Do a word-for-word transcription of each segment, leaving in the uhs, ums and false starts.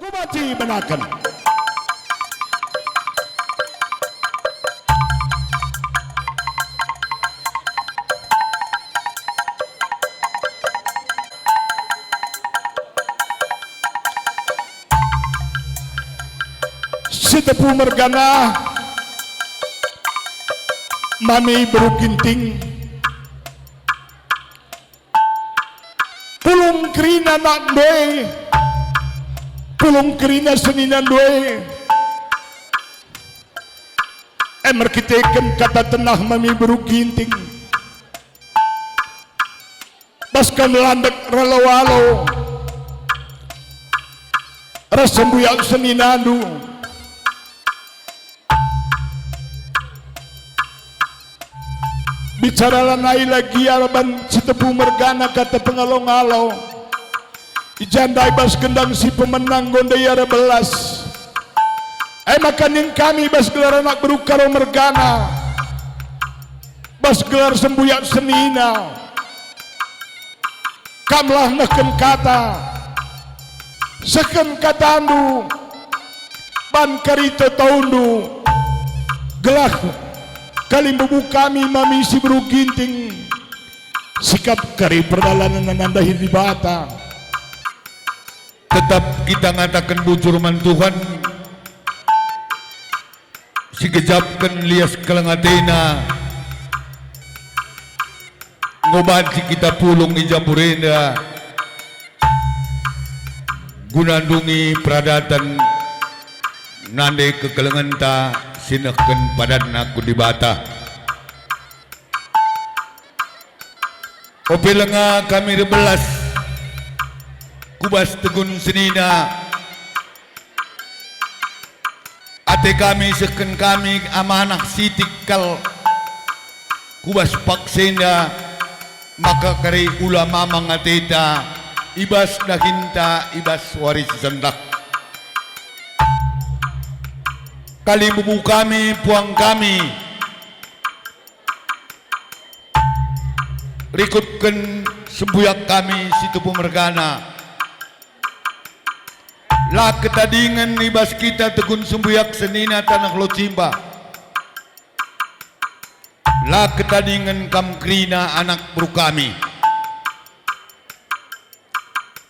Bupati Menaken. Sitepu mergana, mami beru Ginting. Pulung kerina anak ndoi, pulung kerina senina ndoi. E, merkiteken kata tenah mami beru Ginting, bas kam landek ralo-alo ras sembuyak seninandu. Bicara lanai lagi arban Sitepu mergana kata pengalo-ngalo. I ja ndai bas gendang si pemenang enggo ndai arah belas. E maka ning kami bas gelar anak beru Karo mergana, bas gelar sembuyak senina. Kamlah nehken kata, sehken katandu, ban kari totoundu, gelah kalimbubu kami mami si beru Ginting, sikap kari perdalanen nandahi Dibata. Tetap kita ngataken bujur man Tuhan, sigejapken lias keleng atena, enggo banci kita pulung i Jambur enda guna ndungi peradaten nande kekelengenta si nehken padanna ku Dibata. Ope langa kami erbelas ku bas tegun senina, ate kami sehken kami amanah sitik kal ku bas paksa enda, maka kari ula mamang ateta i bas dahinta i bas wari si sendah. Kalimbubu kami, puang kami, rikutken sembuyak kami Sitepu mergana. La ketadingen i bas kita tegun sembuyak senina taneh Locimba. La ketadingen kam kerina anak beru kami.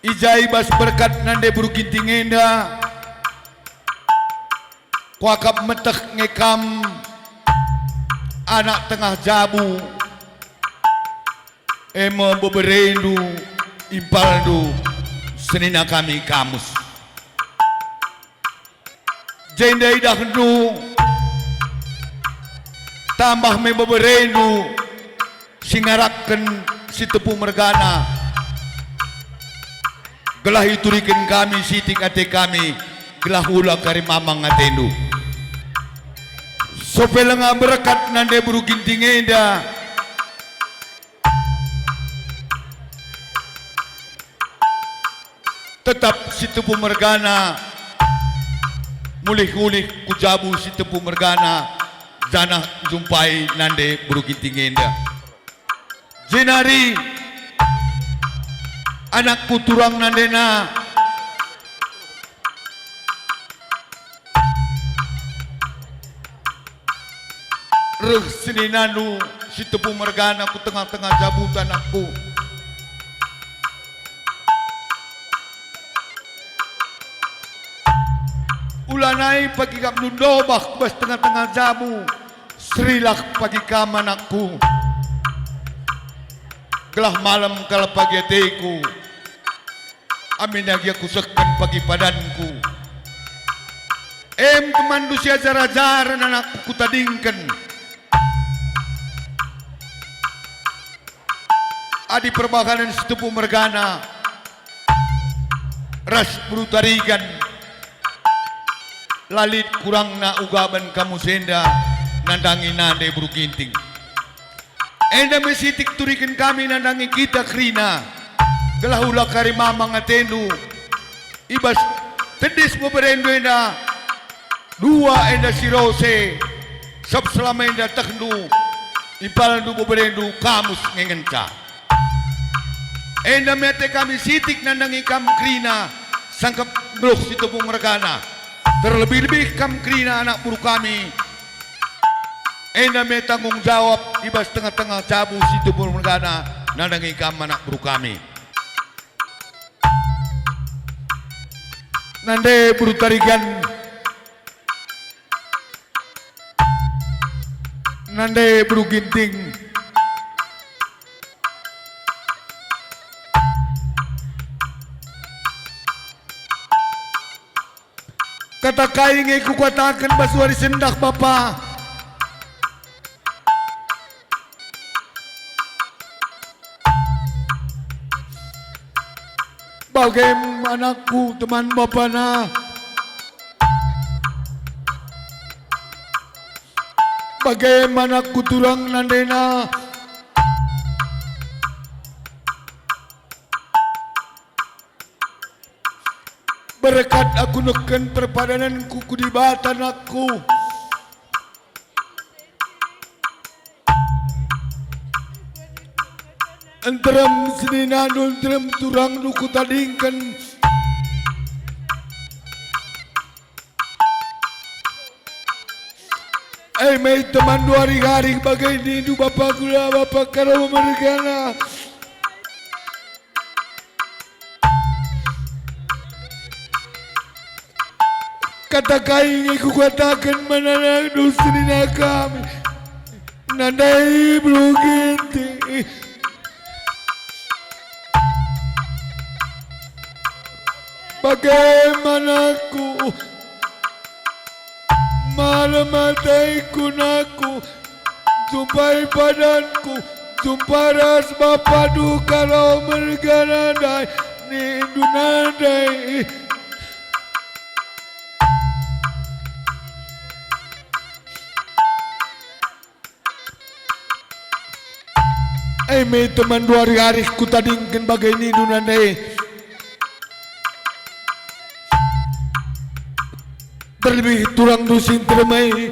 I ja i bas berkat nande beru Ginting enda, kuakap meteh nge kam anak tengah jabu, e me beberendu, impalndu, senina kami Kamus. Jenda idahndu tambah me beberendu si ngarakken Sitepu mergana, gelah ituriken kami sitik ate kami, gelah ula kari mamang atendu. Sope lenga berkat nande beru Ginting enda, tetap Sitepu mergana, mulih-ulih ku jabu Sitepu mergana, janah njumpai nande beru Ginting enda. Jenari anakku turang nandena, reh seninandu Sitepu mergana ku tengah-tengah jabu tanehku. Ulanai pagi kam ndobah ku bas tengah-tengah jabu, serilah pagi kam anakku. Gelah malem kal pagi ateku. Aminna gia kusehken pagi padanku. Em temanndu si ajar-ajaren anakku kutadingken. Adi perbahanen Sitepu mergana ras beru Tarigan, la lit kurangna uga ban kamu senda nandangi nande beru Ginting. Enda me sitik turiken kami nandangi kita kerina, gelah ula kari mamang atendu. I bas tedis beberendu enda, dua enda si rose, sab selama enda tehndu, impalndu beberendu Kamus nge ngenca. Enda me ate kami sitik nandangi kam kerina, sangkep Geluh Situpung mergana, terlebih-lebih kam kerina anak beru kami. Enda me tanggung jawab i bas tengah-tengah jabu Situpung mergana nandangi kam anak beru kami. Nande beru Tarigan, nande beru Ginting. Kata kai nge kukataken bas wari sendah, Bapa? Bage anakku teman bapana. Bage anakku turang nandena. Berkat aku nehken perpadanenku ku Dibata, anakku. Nterem seninandu, nterem turangndu kutadingken. E me temanndu arih-arih bage nindu, Bapa kula, Bapa Karo mergana. Kata kai nge kukataken man anakndu senina kami, nandai beru Ginting. Bage anakku, malem ateku, anakku, jumpai padanku, jumpa ras bapandu Karo mergana ndai, nindu nandai. E me temanndu arih-arih kutadingken bage nindu nandai. Terlebih turangndu si nterem e.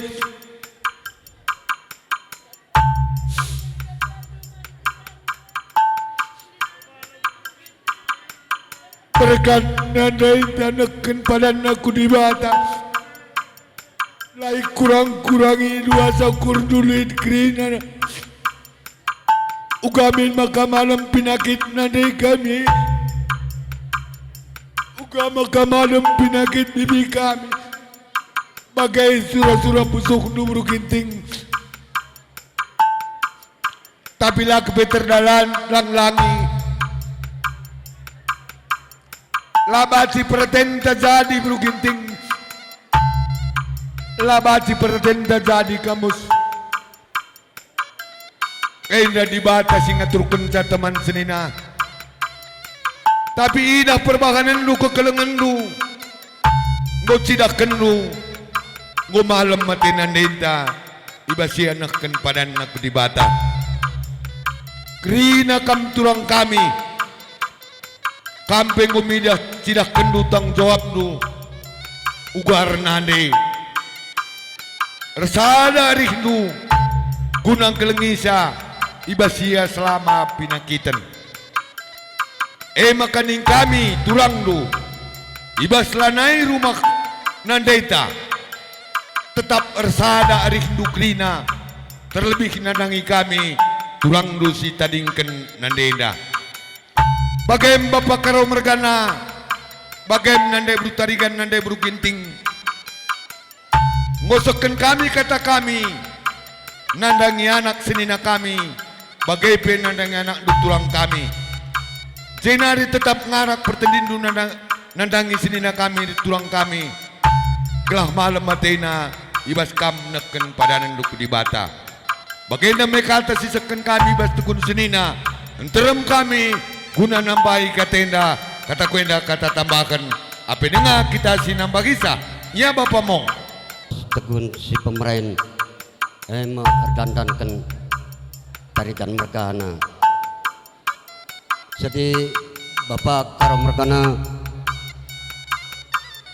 Berkat nandai nehken padanna ku Dibata. La ikurang-kurangi dua sakur dulit kerina. Uga min maka malem pinakit nandai kami. Uga maka malem pinakit bibi kami. Bage sura-sura pusuhndu beru Ginting. Tapi la kepe terdalan lang-langi. La banci peratenta jadi beru Ginting. La banci peratenta jadi kamus. Enda Dibata si ngaturkenca teman senina. Tapi idah perbahanenndu, kekelengenndu, enggo cidahkenndu, enggo malem ate nandenta, i bas ia nehken padanna ku Dibata. Kerina kam turang kami, kam pe enggo midah cidahkenndu tanggung jawabndu, uga ernande. Ersada arihndu guna ngkelengisa i bas ia selama pinakiten. E maka ning kami turangndu, i bas lanai rumah nandeta, tetap ersada arihndu kerina, terlebih nandangi kami turangndu si tadingken nandenda. Bagem Bapa Karo mergana, bagem nande beru Tarigan, nande beru Ginting. Ngosehken kami kata kami, nandangi anak senina kami, bage pe nandangi anakndu turang kami. Jenari tetap ngarak pertendinndu nandang-, nandangi senina kami turang kami, gelah malem atena i bas kam nehken padanenndu ku Dibata. Bagenda me kata si sehken kami bas tekun senina, nterem kami guna nambahi kata enda, kata ku enda kata tambaken, ape denga kita si nambahisa, ia Bapa Mong. Tekun si pemeren, e me erdandanken Tarigan mergana. Jadi, Bapa Karo mergana,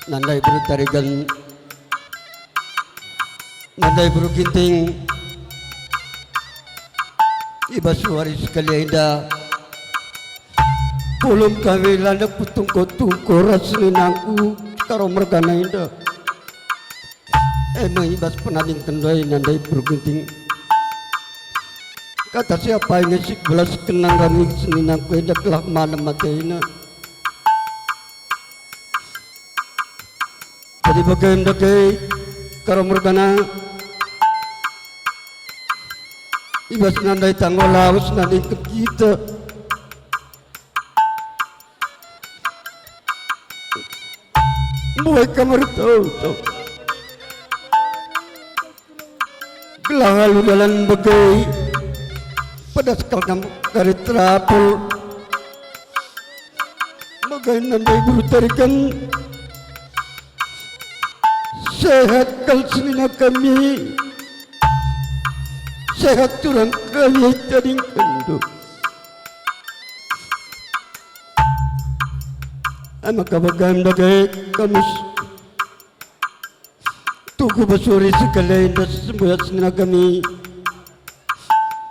nandai beru Tarigan, nandai beru Ginting, i bas wari sekali enda, pulung kami landak kutungko-tungko ras seninangku. Karo mergana enda. E me i bas penadingken ndai nandai Buru Ginting. Kata siapa nge si belas kenang kami seninangku enda gelah malem atena. Jadi bage ndage karo mergana i bas nandai tanggo lawes nandai kita. Mbuat kam ertoto. Gelah alu dalan bage, pedas kal kam kari terapul. Bage nandai Buru Tarigan, sehat kal senina kami, sehat turang kami tadingkenndu. E maka bage ndage kami s-, tuhu bas wari sekalenda sembuyak senina kami.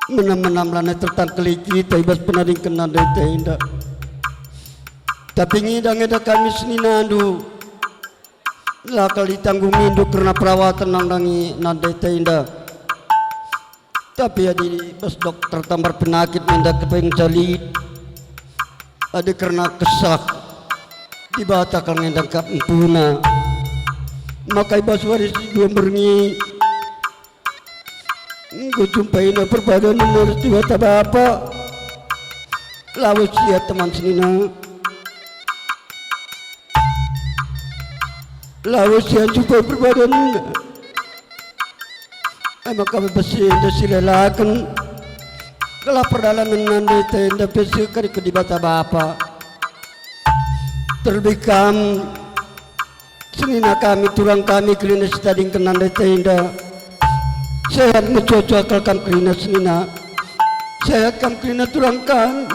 Menam-menam lanai tertangkeli kita i bas penadingken nandai enda. Tapi ngida-ngida kami seninandu. La kal itanggungindu kerna perawatan nandangi nandai enda. Tapi adi bas dokter tambar penakit ngenca kepenca lit, adi kerna Kesah Dibata kal ngenca kap empuna, maka i bas wari si dua berngi enggo jumpaina perpadanenna ras Dibata Bapa. Lawes ia teman senina. Lawes ia njumpai perpadanenna. E maka bebas enda sirelaken gelah perdalanen nandai enda pe seh kari ku Dibata Bapa. Terlebih kam, senina kami, turang kami kerina sitadingken nandai enda. Sehat mecuah-cuah kal kam kerina senina. Sehat kam kerina turang kami.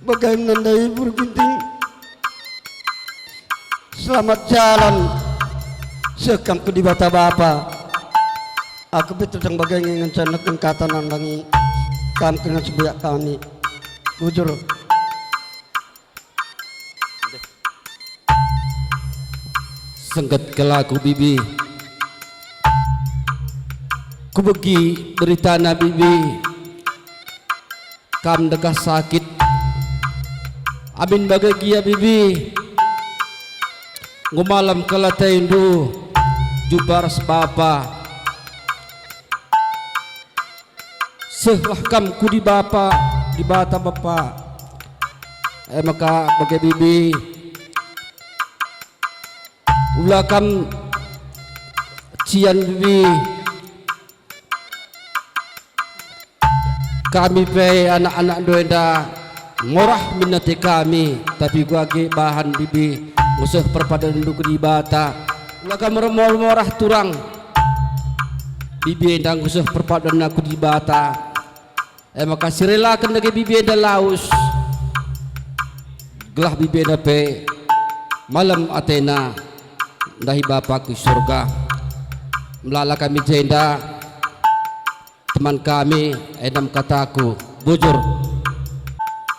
Bage nandai Buru Ginting. Selamat jalan seh kam ku Dibata Bapa. Aku pe tedang bage nge ngenca neken kata nandangi kam kerina sembuyak kami. Bujur. Sengket kal aku, Bibi. Kubegi beritana, Bibi. Kam ndekah sakit. Amin bage gia, Bibi. Enggo malem kal atendu jumpa ras Bapa. Sehlah kam ku Dibapa, Dibata Bapa. E maka bage, Bibi, ula kam cian, Bibi. Kami pe anak-anakndu enda morah min ate kami, tapi kuage bahan, Bibi, nggo seh perpadanenndu ku Dibata. Ula kam morah-morah turang, Bibi enda nggo seh perpadanna ku Dibata. E maka sirelaken dage Bibi enda lawes, gelah Bibi enda pe malem atena ndahi Bapa ku Surga. Melala kami jenda, teman kami, enda me kataku, bujur.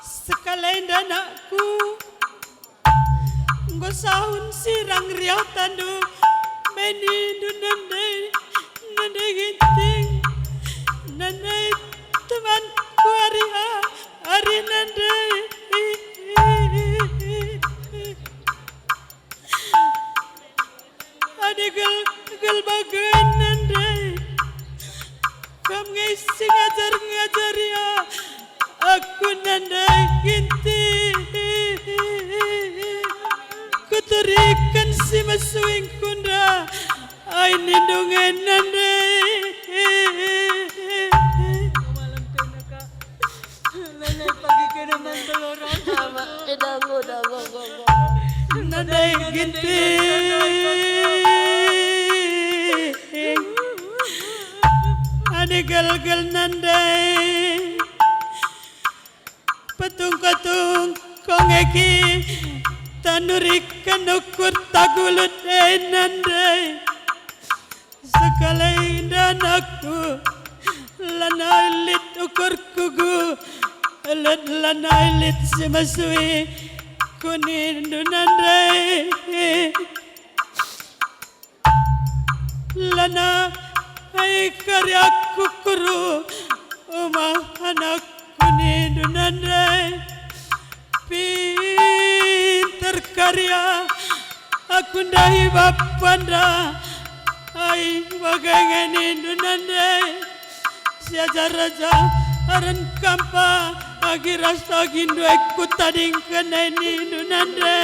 Sekalenda anakku, enggo sahun sirang riatandu, menindu nandai, nandai Ginting, nandai temanku ari, ari nandai. Adi gel, gel bage nandai, kam nge si ngajar-ngajari aku nandai Ginting. Kuturiken si mesuingku enda, ai nindu nge nandai. Lelai pagi kena mantel orang. Ama, eh, dangu, dangu, dangu, dangu. Nandai Ginting. Adi gel-gel nandai. Petungko-tungko nge kita nuriken ukur tagulut e nandai. Sekalenda anakku, lanai lit ukurku gulut, lanai lit si mesui. Kunindu nande, lanai kari aku ku rumah anak. Kunindu nande, pinter kari aku ndahi bapanda. Ai bage nge nindu nande, siajar-ajaren kampa agi ras agi ndue kutadingken e nindu nande.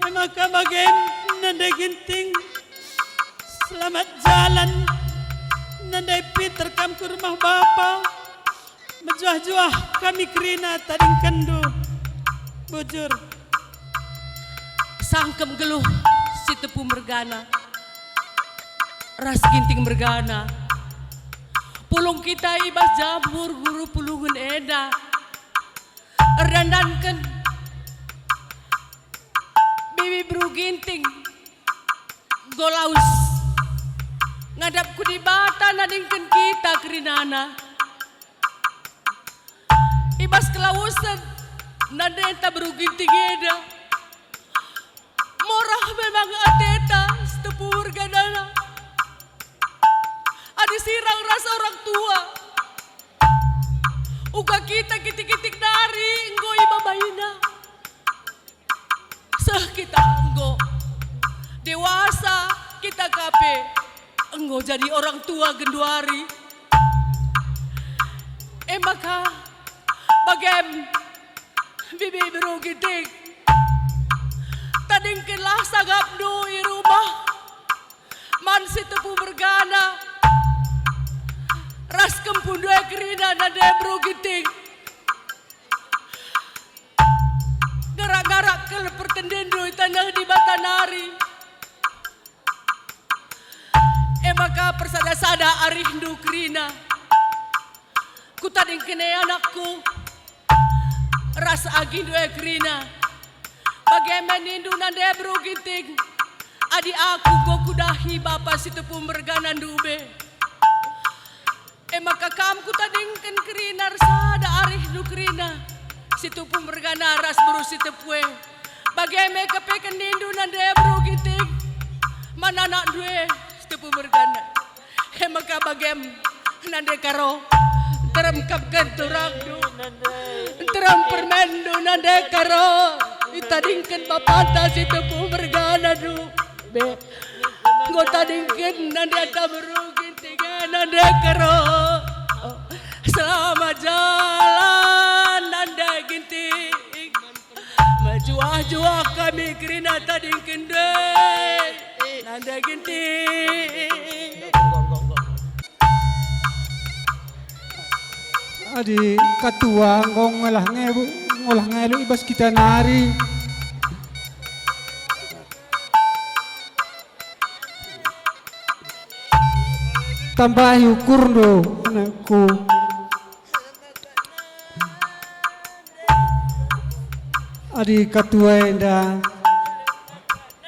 E maka bage nande Ginting, selamat jalan nande, pinter kam ku rumah bapa. Mejuah-juah kami kerina tadingkenndu, bujur. Sangkep nggeluh Sitepu mergana ras Ginting mergana. Pulung kita i bas jamur guru pulungen enda. Erdandanken bibi beru Ginting enggo lawes ngadap ku Dibata nadingken kita kerinana. I bas kelawesen nandeta beru Ginting enda, morah memang ateta Sitepu mergana. Adi sirang ras orang tua, uga kita kitik-kitik nari enggo ibabaina. Seh kita enggo dewasa, kita ka pe enggo jadi orang tua genduari. E maka, bagem, bibi beru Ginting, tadingkenlah sangapndu i rumah man Sitepu mergana ras kempundu e kerina nande beru Ginting. Ngarak-ngarak kal pertendinndu i taneh Dibata nari. E maka persada-sada arihndu kerina. Kutadingken e anakku ras agindu e kerina. Bage me nindu nande beru Ginting, adi aku enggo kudahi bapa Sitepu mergana ndube. E maka kam kutadingken kerina ersada arihndu kerina, Sitepu mergana ras beru Sitepu e. Bage me kepeken nindu nande beru Ginting man anakndu e, Sitepu mergana. E maka bagem nande Karo, nterem kap kenturangndu, nterem permenndu nande Karo, itadingken bapanta Sitepu mergana ndube. Enggo tadingken nande ata beru Ginting e nande Karo. Selamat jalan nande Ginting. Mejuah-juah kami kerina tadingken ndube nande Ginting. Adi katua enggo ngolah ngebu, ngolah ngelu i bas kita nari. Tambahi ukurndu, anakku. Adi katua enda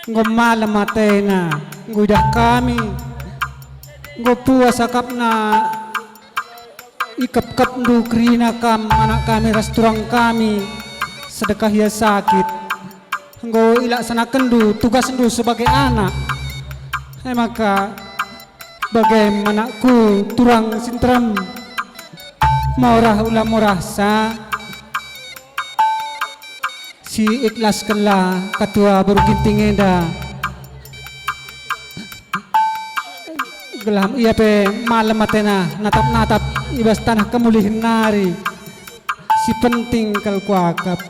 enggo malem atena, enggo idah kami, enggo puas akapna ikepkepndu kerina kam anak kami ras turang kami, sedekah ia sakit. Enggo ilaksanakenndu tugasndu sebagai anak. E maka, bage me anakku turang si nterem, morah ula morahsa, siikhlaskenlah katua beru Ginting enda. Gelah ia pe malem atena natap-natap i bas taneh kemulihen nari. Si penting kal kuakap.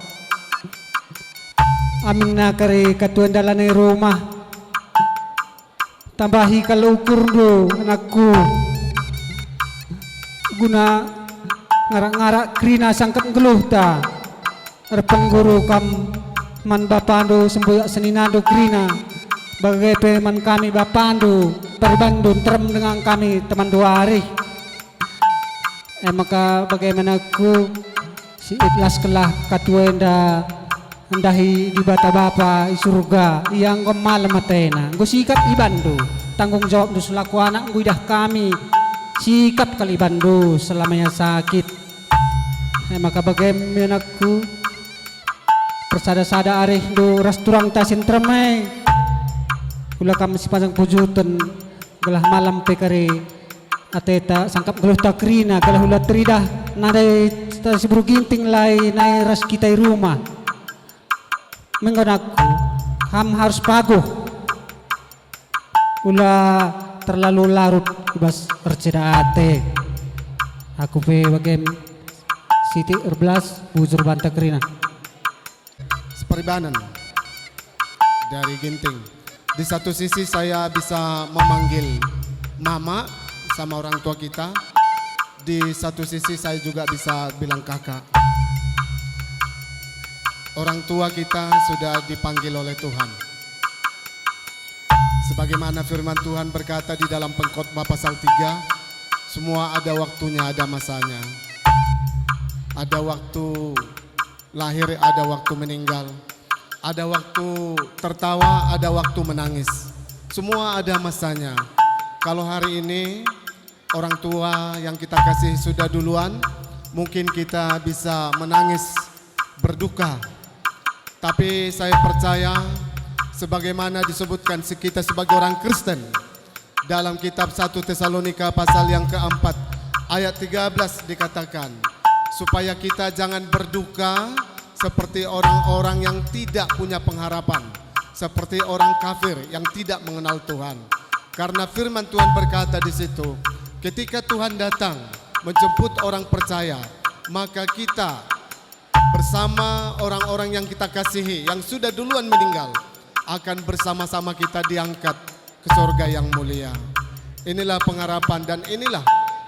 Aminna kari katua ndalanai rumah. Tambahi kal ukurndu, anakku. Guna ngarak-ngarak kerina sangkep nggeluhta. Erpengguru kam man bapandu sembuyak seninandu kerina, bage pe man kami bapandu, peribanndu nterem denga kami temanndu arih. E maka bage me anakku, siikhlaskenlah katua enda ndahi Dibata Bapa i Surga, Ia enggo malem atena, enggo sikap ibanndu. Tanggung jawabndu selaku anak enggo idah kami, sikap kal ibanndu selama ia sakit. E maka bagem, anakku, persada-sada arihndu ras turangta si nterem e. Ula kam sipanjang pujuten, gelah malem pe kari ateta sangkap geluhta kerina, gelah ula teridah nandeta si beru Ginting la e nai ras kita i rumah. Menggo, anakku, kam harus paguh. Ula terlalu larut i bas erceda ate. Aku pe bagem, sitik erbelas, bujur banta kerina. Seperibanen dari Ginting. Di satu sisi saya bisa memanggil mama sama orang tua kita, di satu sisi saya juga bisa bilang kakak. Orang tua kita sudah dipanggil oleh Tuhan. Sebagaimana firman Tuhan berkata di dalam Pengkhotbah pasal tiga, semua ada waktunya, ada masanya. Ada waktu lahir, ada waktu meninggal. Ada waktu tertawa, ada waktu menangis. Semua ada masanya. Kalau hari ini orang tua yang kita kasih sudah duluan, mungkin kita bisa menangis, berduka. Tapi saya percaya, sebagaimana disebutkan se-, kita sebagai orang Kristen, dalam kitab satu Tesalonika pasal yang keempat ayat tiga belas dikatakan, supaya kita jangan berduka seperti orang-orang yang tidak punya pengharapan, seperti orang kafir yang tidak mengenal Tuhan. Karena firman Tuhan berkata di situ, ketika Tuhan datang menjemput orang percaya, maka kita bersama orang-orang yang kita kasihi yang sudah duluan meninggal akan bersama-sama kita diangkat ke sorga yang mulia. Inilah pengharapan dan inilah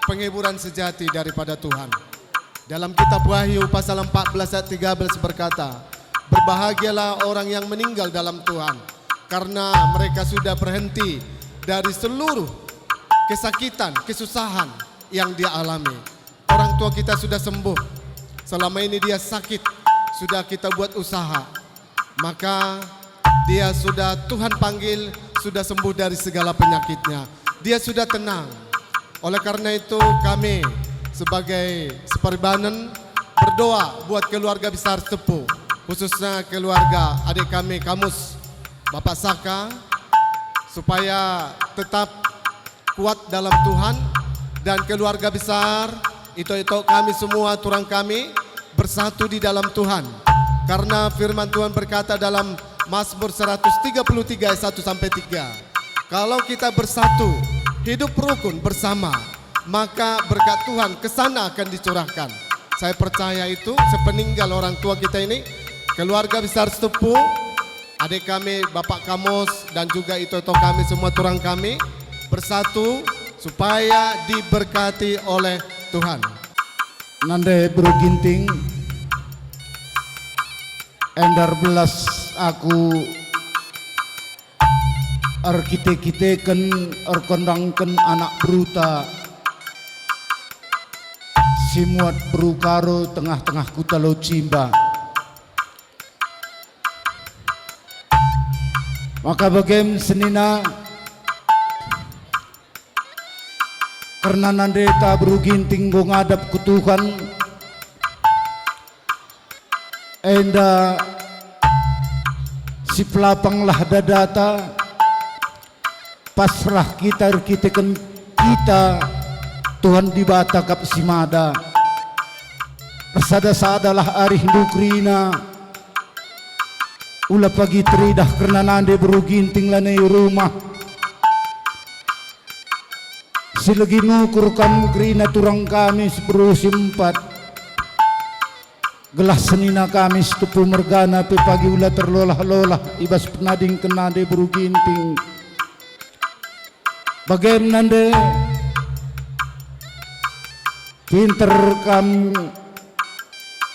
penghiburan sejati daripada Tuhan. Dalam kitab Wahyu pasal empat belas ayat tiga belas berkata, "Berbahagialah orang yang meninggal dalam Tuhan, karena mereka sudah berhenti dari seluruh kesakitan, kesusahan yang dia alami." Orang tua kita sudah sembuh. Selama ini dia sakit, sudah kita buat usaha. Maka dia sudah Tuhan panggil, sudah sembuh dari segala penyakitnya. Dia sudah tenang. Oleh karena itu, kami sebagai seperibanen berdoa buat keluarga besar Sitepu, khususnya keluarga adik kami Kamus, Bapak Saka, supaya tetap kuat dalam Tuhan, dan keluarga besar, ito-ito kami semua, turang kami, bersatu di dalam Tuhan. Karena firman Tuhan berkata dalam Mazmur seratus tiga puluh tiga ayat satu sampai tiga, kalau kita bersatu, hidup rukun bersama, maka berkat Tuhan ke sana akan dicurahkan. Saya percaya itu, sepeninggal orang tua kita ini, keluarga besar Sitepu, adik kami, Bapak Kamus, dan juga ito-ito kami, semua turang kami, bersatu supaya diberkati oleh Tuhan. Nande Beru Ginting, enda erbelas aku erkite-kiteken, erkondangken anak beruta si muat Beru Karo, tengah-tengah kuta Laucimba. Maka bagem senina, kerna nandeta Beru Ginting enggo ngadap ku Tuhan, enda sipelapanglah dadata, pasrah kita erkiteken kita Tuhan Dibata kap si mada. Ersada-sadalah arihndu kerina. Ula pagi teridah kerna nande Beru Ginting lanai rumah. Silegi nukur kam kerina turang kami si Beru si empat. Gelah senina kami Sitepu mergana pe pagi ula terlolah-lolah i bas penadingken nande Beru Ginting. Bagem nande, pinter kam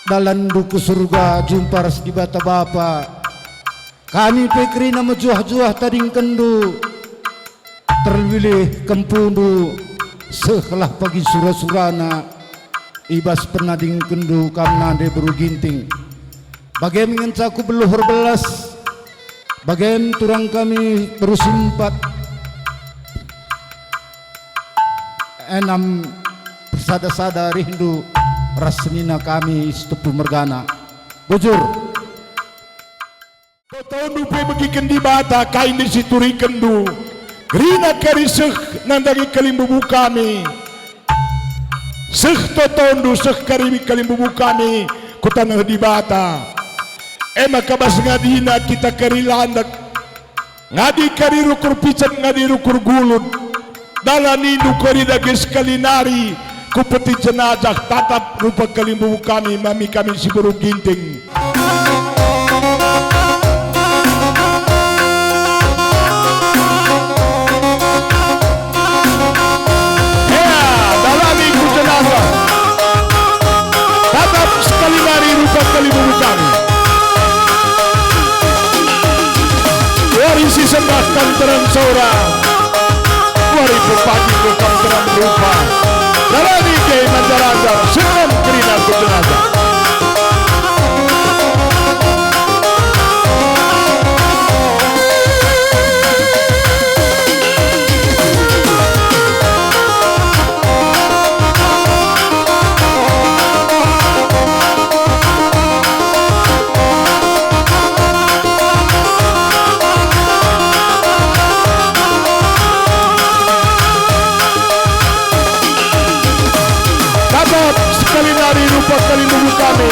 dalanndu ku surga jumpa ras Dibata Bapa. Kami pe kerina mejuah-juah tadingkenndu, terlebih kempundu, sehlah pagi sura-surana i bas penadingkenndu kam nande Beru Ginting. Bage me ngenca ku beluh erbelas, bage me turang kami Beru si empat, enam, ersada-sada arihndu, ras senina kami Sitepu mergana. Bujur. Totondu pe begiken Dibata kai nde si turikenndu. Kerina kari seh nandangi kalimbubu kami. Seh totondu, seh kari kalimbubu kami ku taneh Dibata. E maka bas ngadina kita kari landek. Ngadi kari rukur picet, ngadi rukur gulut. Dalanindu kari dage sekali nari ku peti jenazah tatap rupa kalimbubu kami, mami kami si beru Ginting. Ea, dalani ku jenazah. Tatap sekali nari rupa kalimbubu kami. Wari si sendah kam terang sora. Wari pepagi ku kam terang rupa. Dalani Kiai Manjaraja, senang kerina ku jenazah. Tatap sekali nari rupa kalimbubu kami.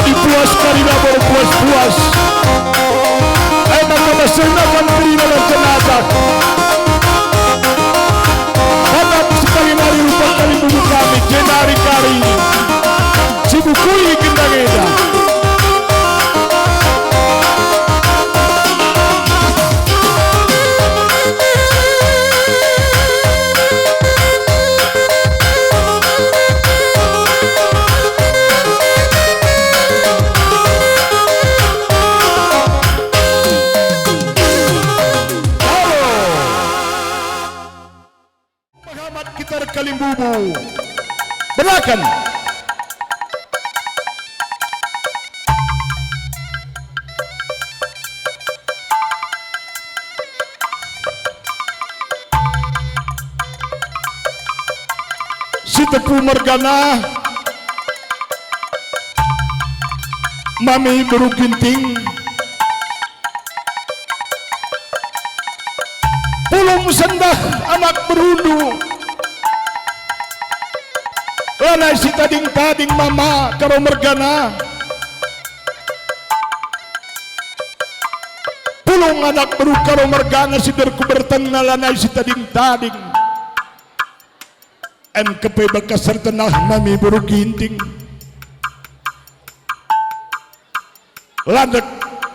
Adi puas kari dapur puas-puas. E maka bersernda kam kerina jenazah. Tatap sekali nari rupa kalimbubu kami, jenari kari si bukui gendang enda. Pengamat gitar kalimbubu. Berakan. Sitepu mergana, mami beru Ginting. Pulung sendah anak berundu. Lanai si tading-tading mama Karo mergana. Pulung anak beru Karo mergana si derku bertengna lanai si tading-tading. Em kepe bakas ertenah mami beru Ginting. Landek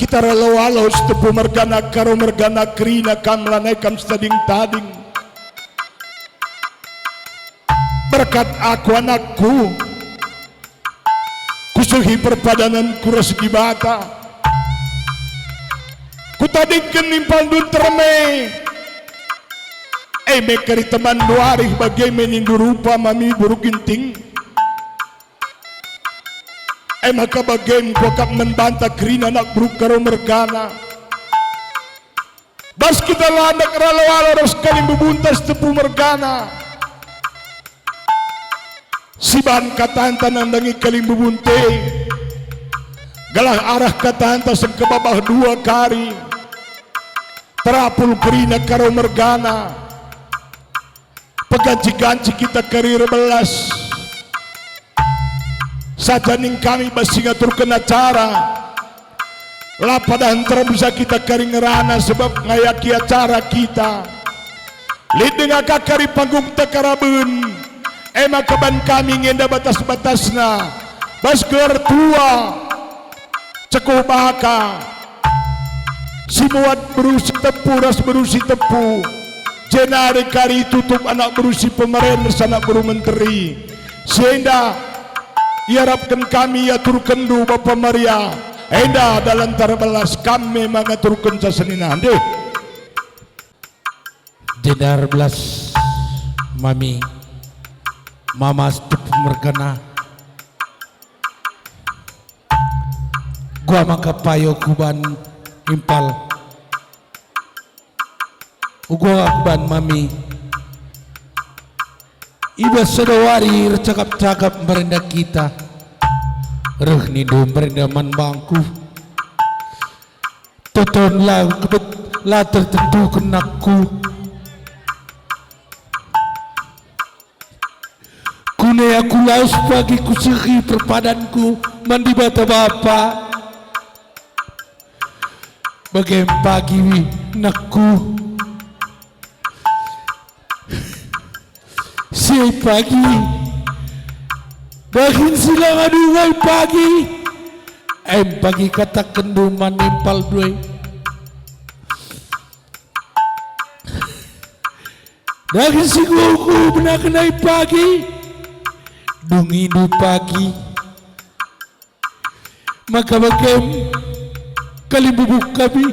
kita ralo-alo Sitepu mergana Karo mergana kerina kam lanai kam si tading-tading. Berkat aku anakku, kusuhi perpadananku ras Dibata. Kutadingken impalndu nterme. E me kari temanndu arih bage me nindu rupa mami beru Ginting. E maka bage enggo akap man banta kerina anak beru Karo mergana. Bas kita landek ralo-alo ras kalimbubunta Sitepu mergana. Sibahan katanta nandangi kalimbubunta e, gelah arah katanta sengkebabah dua kari. Terapul kerina Karo mergana. Peganci-ganci kita kari erbelas. Saja ning kami bas si ngaturken acara. La padah nterem sa kita kari ngerana sebab ngayaki acara kita. Lit denga ka kari panggungta karaben. E maka ban kami ngenda batas-batasna. Bas gelar tua. Cekuh baka, si muat beru Sitepu ras beru Sitepu, jenari kari tutup anak beru si pemeren ras anak beru menteri. Si enda iarapken kami iaturkenndu Bapa Maria, enda dalan terbelas kam me mangaturkenca senina. Ndeh. Jenda erbelas mami, mama Sitepu mergana. Gua maka payo kuban impal. Ugua kuban mami. I bas sada wari ercakap-cakap mbarenda kita, reh nindu mbarenda man bangku. Toton la kebet-, la tertentuken nakku. Kune aku lawes pagi kusehi perpadanku man Dibata Bapa. Bage pagi nakku. Si pagi, daging si la ngadu ngai pagi, em pagi katakenndu man impal due. Daging si kuku benaken ai pagi, dungindu pagi. Maka bagem kalimbubu kami.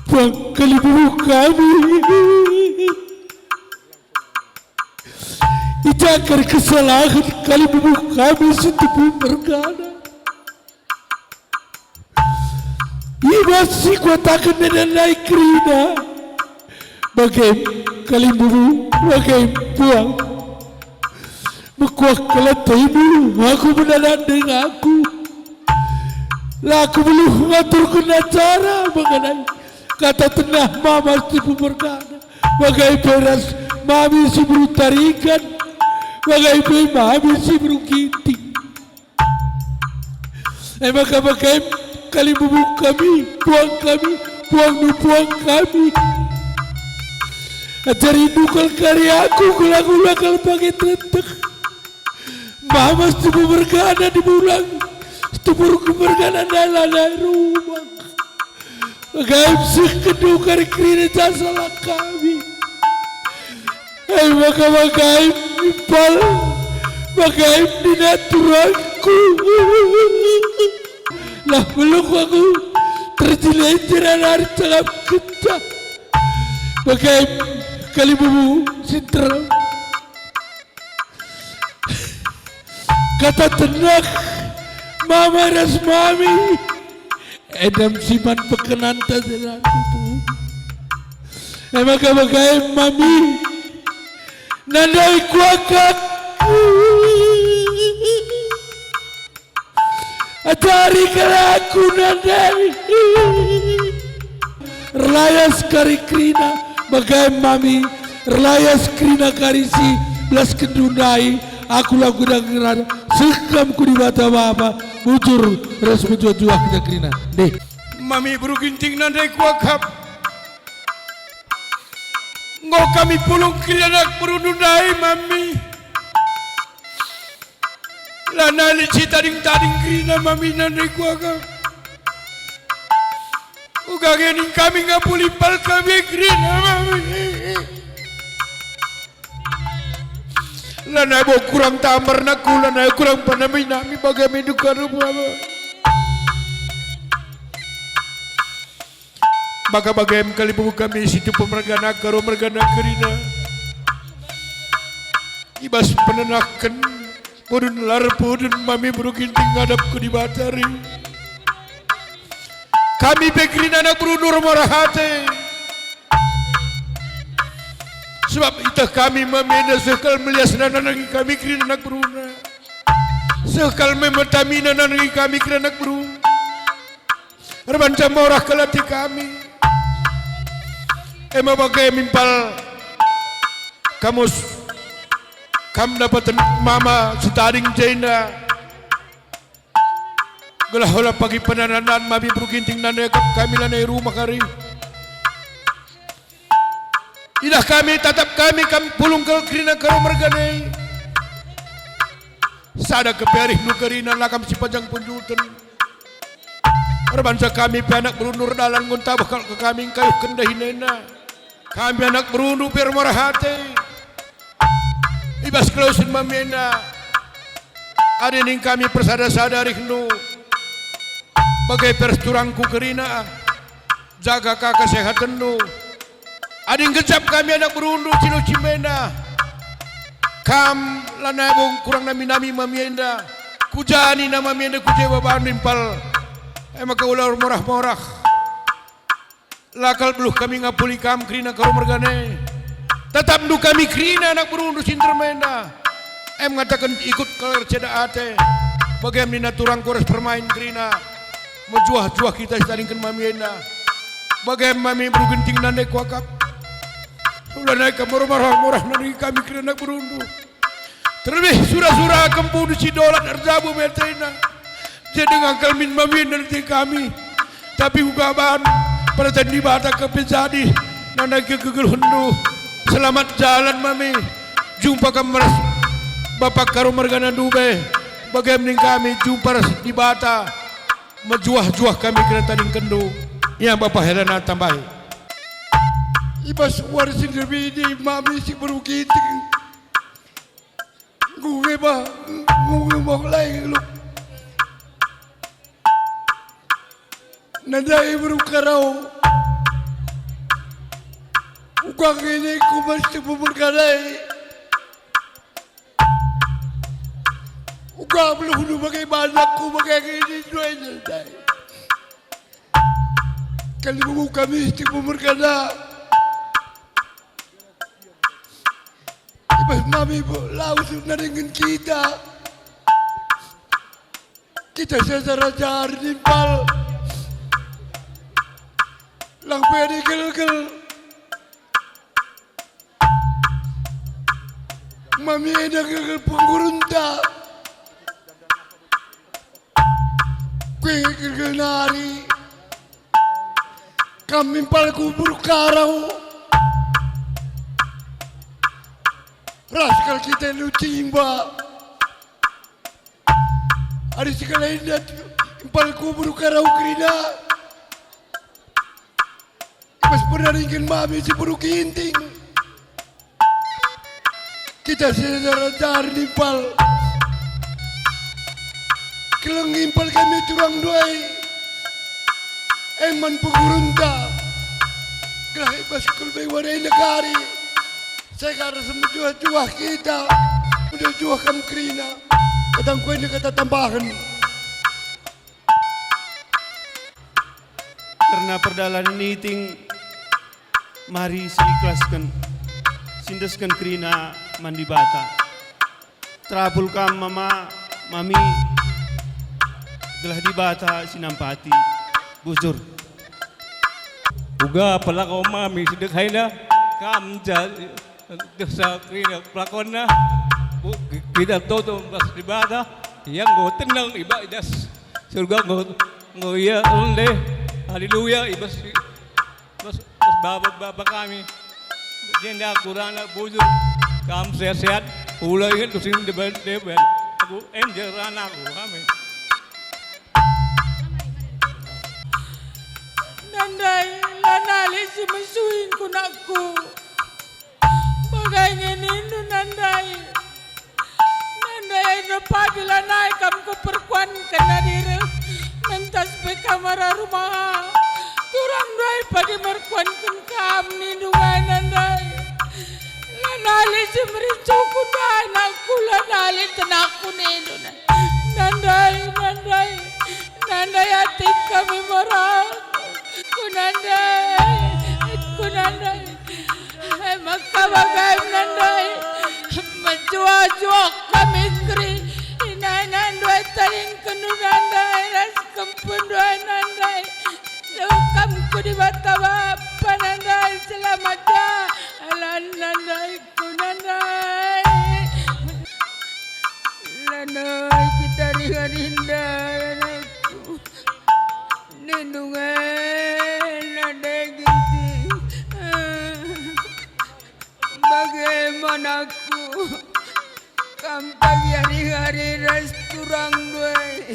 Puang kalimbubu kami. Ijaken kesalahen kalimbubu kami si tubuh mergana. I bas si kuataken enda nai kerina, bagem kalimbubu, bagem puang. Mekuah kal atendu, aku menananding aku. La aku beluh ngaturken acara mengenai kata tenah mama si pemergana, bage pe ras mami si beru Tarigan, bage pe mami si beru Ginting. E maka bage kalimbubu kami, puang kami, puangndu puang kami. Ajarindu kal kari aku, kulaku kal pagi tetek. Mama si tubuh mergana dibulang, si tubuh mergana ndai lanai rumah. Bage seh kedu kari kerina jasa la kami. Ai maka bage impal, bage nina turangku. Lah beluk aku terjile-jile nari cakap kenca. Bage kalimbubu si terang. Kata tenah mama ras mami, edam si man pekenanta selalu. E maka bage mami, nandai kuakap. Ajari kal aku nandai. Erlayas kari kerina, bage mami, erlayas kerina kari si belaskenndu ndai, aku la kuda ngerana, seh kam ku Dibata Bapa, bujur ras mejuah-juah kita kerina. Ndeh. Mami beru Ginting nandai kuakap. Enggo kami pulung kerina anak berundu ndai, mami. Lanai lit si tading-tading kerina mami nandai kuakap. Uga nge ning kami ngapuli pal kami kerina mami. Lanai bo kurang tambar nakku, lanai kurang panami nami bage me duka rupa. Maka bagem kalimbubu kami si tubuh mergana karo mergana kerina. I bas penenaken pudun lar pudun mami beru Ginting ngadap ku Dibata ri. Kami pe kerina anak berundu ermurah ate. Sebab iteh kami mami enda seh kal melias nandangi kami kerina anak beruna. Seh kal me metamina nandangi kami kerina anak beru. Erbanca murah kal ate kami. E maka bage impal kamus kam dapaten mama si tading jenda. Gelah ola pagi penandan mami beru Ginting nandai kami lanai rumah kari. Idah kami, tatap kami, kam pulung kal kerina karo mergana. Sada kepe arihndu kerina la kam si pajang punjuten. Erbanca kami pe anak berundu erdalan enggo ntabeh kal ka kami ngkayuhken dahin enda. Kami anak berundu pe ermurah ate. I bas kelawesen mami enda. Adi ning kami persada-sada arihndu. Bage pe ras turangku kerina. Jaga ka kesehatenndu. Adi nggejap kami anak berundu cilo cimenda, kam lanai bo kurang nami-nami mami enda. Ku ja nina mami enda, ku je babandu impal. E maka ula ermorah-morah. La kal beluh kami ngapuli kam kerina Karo mergana e. Tetapndu kami kerina anak berundu si nterem enda. Em ngataken ikut kal erceda ate. Bage nina turangku ras permain kerina. Mejuah-juah kita sitadingken mami enda. Bage mami beru Ginting nande kuakap. Ulanai kam murah-murah nandangi kami kerina anak berundu. Terlebih sura-sura kempu si dolat erjabu metena. Jadi ngangkal min mamin nanti kami. Tapi uga ban perten Dibata kepe jadi nandangi kegeluhenndu. Selamat jalan mami. Jumpa kam ras Bapak Karo mergana ndube. Bage ning kami jumpa ras Dibata. Mejuah-juah kami kerina tadingkenndu. Ya Bapak Helena tambahi. I bas wari si nderbidi mami si beru Ginting. Ngungge bah, ngungge bah lai lu. Nadai beru Karo. Uga ngene ku mas tepu mergana e. Uga beluhndu bage banakku bage ngene ndai. Kalimu kami tepu mergana. I bas mami lawes nadingken kita. Kita sesa rajar nimpal. Lang pe digelgel. Mami enda gelgel penggurunta. Kuinget gelgel nari. Kam impalku beru Karo. Ras kal kita lu timba. Adi si kalenda impalku beru Karo kerina. I bas pernah ringken mami si beru Ginting. Kita sesa rajar nimpal. Keleng impal kami turang ndai. Eman penggurunta. Gelah i bas kulbe wari enda kari. Sega ras mejuah-juah kita. Mejuah-juah kam kerina. Kadang kuene kata tambahen. Kerna perdalanen niting, mari siikhlasken, siendesken kerina man Dibata. Terapul kam mama, mami, gelah Dibata si nampati. Bujur. Uga pelako mami si dekaina, kam ja. Dosa kerina pelakonna, bu-, kita toto ras Dibata, ia enggo tenang i bas surga, enggo, enggo ia ende, haleluya, i bas, bas, bas Bapa, Bapa kami. Jenda aku ranak bujur, kam sehat-sehat, ula inget tusin deben-deben, aku enje ranakku, amin. Nandai, lanai lit si mesuin ku nakku. Bage nge nindu nandai. Nandai enda pagi lanai kam kuperkuanken adi reh mentas pe kam arah rumah. Turang ndai pagi merkuanken kam nindu nge nandai. Lanai lit si merincuhku ndai nakku, lanai lit tenakku nindu nandai. Nandai, nandai, nandai atik kami merah. Ku nandai, ku nandai. E maka bage nandai, mejuah-juah kami keri. Inai nandai tadingkenndu nandai, ras kempundu nandai. Sukam ku Dibata Bapa nandai, selamat jalan nandai. Ku nandai. Lanai kita ringa-rinda anakku. Nindu nge nandai Ginting. Bage manakku. Kam pagi hari-hari ras turang ndai.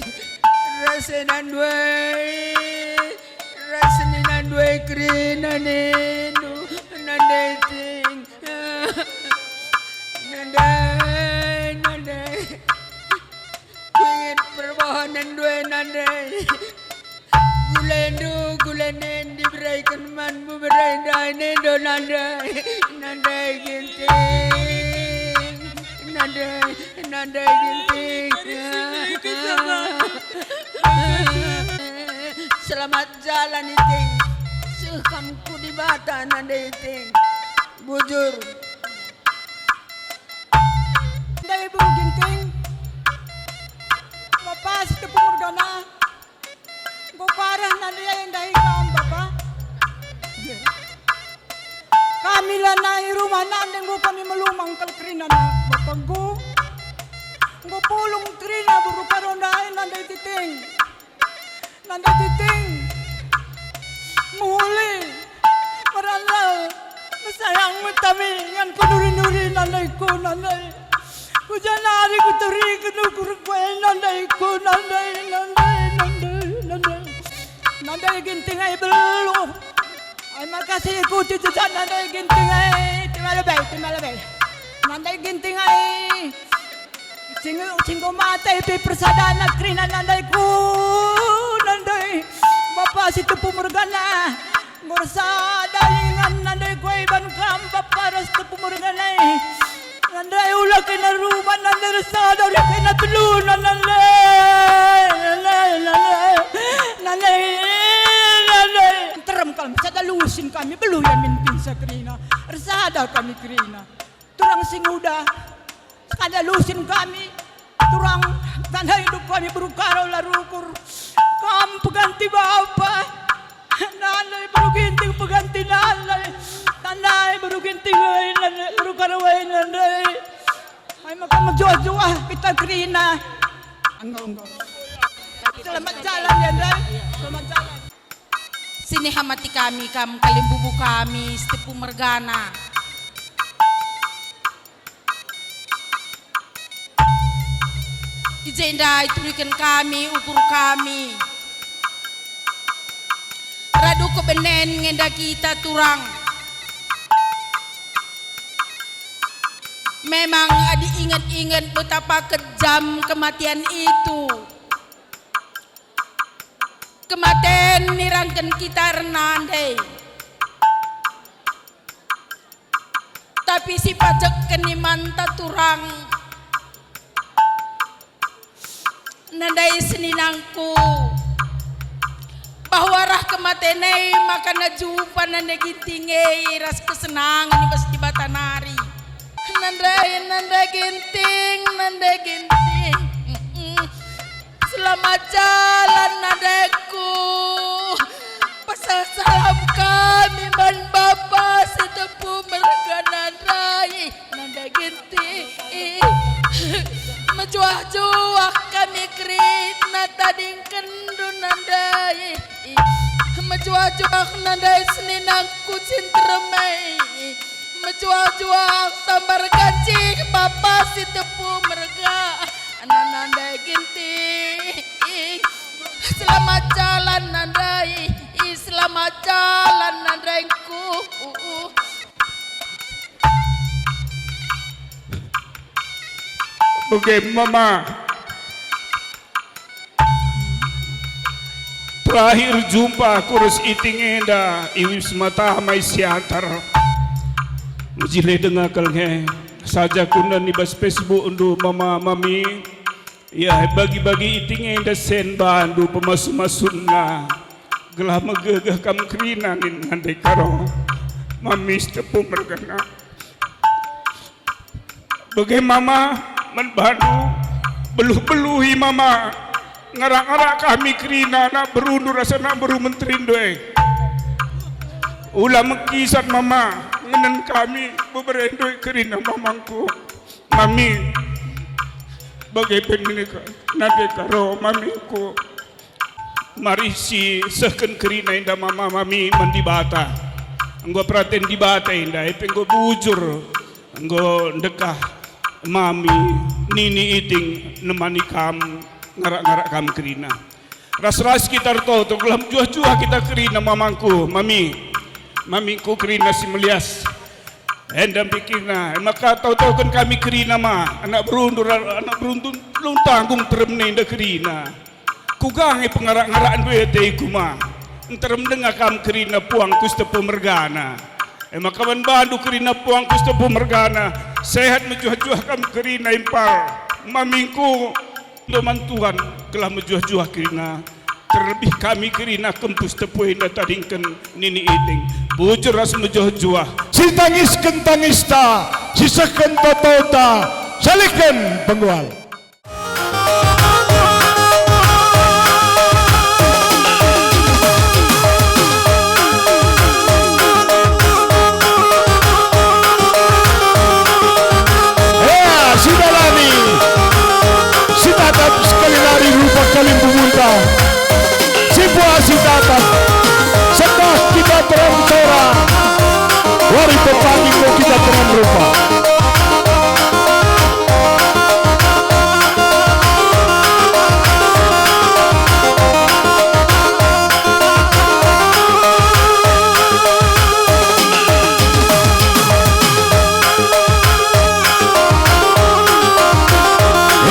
Ras ena ndai. Ras nina ndai kerina nindu nandai ting. Nandai, nandai. Kuinget perbahanen ndai nandai. Gulendu, gulenen dibereken manmu berai ndai nindu nandai. Nandai Ginting. Nandai, nandai Ginting. Selamat jalan, Iting. Kam ku Dibata nande Iting. Bujur. Ndai Beru Ginting. Bapa Sitepu mergana. Enggo pareh nande e ndahi kam, Bapa. Kami lanai rumah nande enggo kami melumang kal kerina, Bapa, enggo. Enggo pulung kerina Beru Karo ndai nande Titing. Nande Titing. Mehuli. Merandal. Mesayang metami ngan ku nuri-nuri nandaiku, nandai. Ku janari ku turiken ukur kue nandaiku, nandai, nandai, nandai, nandai. Nandai Ginting ai beluh. Ai maka si ikuti jejak nandai Ginting ai. Tima lebe, tima lebe. Nandai Ginting ai. Sing, sing enggo mate pe persadana kerina nandaiku, nandai. Bapa Sitepu mergana. Enggo ersada ingan nandaiku ai ban kam, Bapa ras Tepu mergana e. Nandai ula kena ruban, nandai ersada ula kena teluna, nandai, nandai, nandai, nandai, nandai. Nterem kal, sada lusin kami, beluh ia min pinsa kerina, ersada kami kerina. Turang si nguda, sada lusin kami, turang tanda hidup kami Beru Karo la rukur. Kam peganti bapa, nandai Beru Ginting peganti nandai, nandai Beru Ginting wai nandai, Beru Karo wai nandai. Ai maka mejuah-juah kita kerina. Enggo, enggo. Selamat jalan ya, Ndai. Selamat jalan. Sinihamati kami kam kalimbubu kami Sitepu mergana. I jenda ituriken kami ukur kami. Radu kebenen ngenda kita turang. Memang adi inget-inget betapa kejam kematian itu. Kematen nirangken kita ernandai. Tapi si pajekken imanta turang. Nandai seninangku, bahwa rah kematen e maka najumpa nandai Ginting e ras kesenangen i bas Dibata nari. Nandai, nandai Ginting, nandai Ginting. Mm-mm. Selamat jalan, nandaiku. Pesan salam kami man Bapa Sitepu mergana ndai, nandai Ginting. Mejuah-juah kami kerina tadingkenndu, nandai. Mejuah-juah nandai seninangku si nterem e. Mejuah-juah sambar gancih Bapa Sitepu mergana, nandai Ginting. Selamat jalan, nandai. Selamat jalan, nandaingku. Bage mama. Terakhir jumpa aku ras Iting enda i Wisma Tama i Siantar. Mejile denga kal nge saja kunen i bas Facebook ndu mama mami. Ia bagi-bagi Iting enda sen bandu pemasu-masunna. Gelah megegeh kam kerina nin nande Karo. Mami Sitepu mergana. Bage mama, man bandu, beluh-beluhi mama, ngarak-ngarak kami kerina anak berundu ras anak beru menterindu e. Ula mekisan mama, ngenen kami, beberendu e kerina mamangku. Mami, bage pe nina ka, nande Karo mamingku. Mari sisehken kerina enda mama mami man Dibata. Enggo peraten Dibata enda, e pe enggo bujur, enggo ndekah mami nini Iting nemani kam, ngarak-ngarak kam kerina. Ras-ras kita ertoto, gelah mejuah-juah kita kerina mamangku, mami. Mamingku kerina si melias. Enda pikirna, e maka tau-tauken kami kerina ma, anak berundu, anak berundu, lung tanggung teremna enda kerina. Kuga nge pengarak-ngarakndu e ateku ma. Nterem denga kam kerina puangku Sitepu mergana. E maka man bandu kerina puangku Sitepu mergana, sehat mejuah-juah kam kerina impal. Mamingku, doman Tuhan, gelah mejuah-juah kerina. Terlebih kami kerina kempus tepu enda tadingken nini iting. Bujur ras mejuah-juah. Sitangisken tangista, sisehken totota, saliken penggual. Ea, sidalani, sitatap sekali nari rupa kalimbubunta. Sibuah sitatap, sedah kita terang sora, wari pepagi enggo kita terang rupa.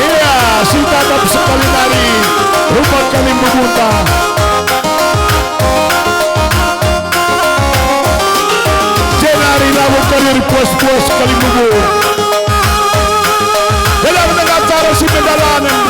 Ea, sitatap sekali nari rupa kalimbubunta. Jenari labo karir puas-puas kalimbubu. Dalam dengan cara si mendalanen,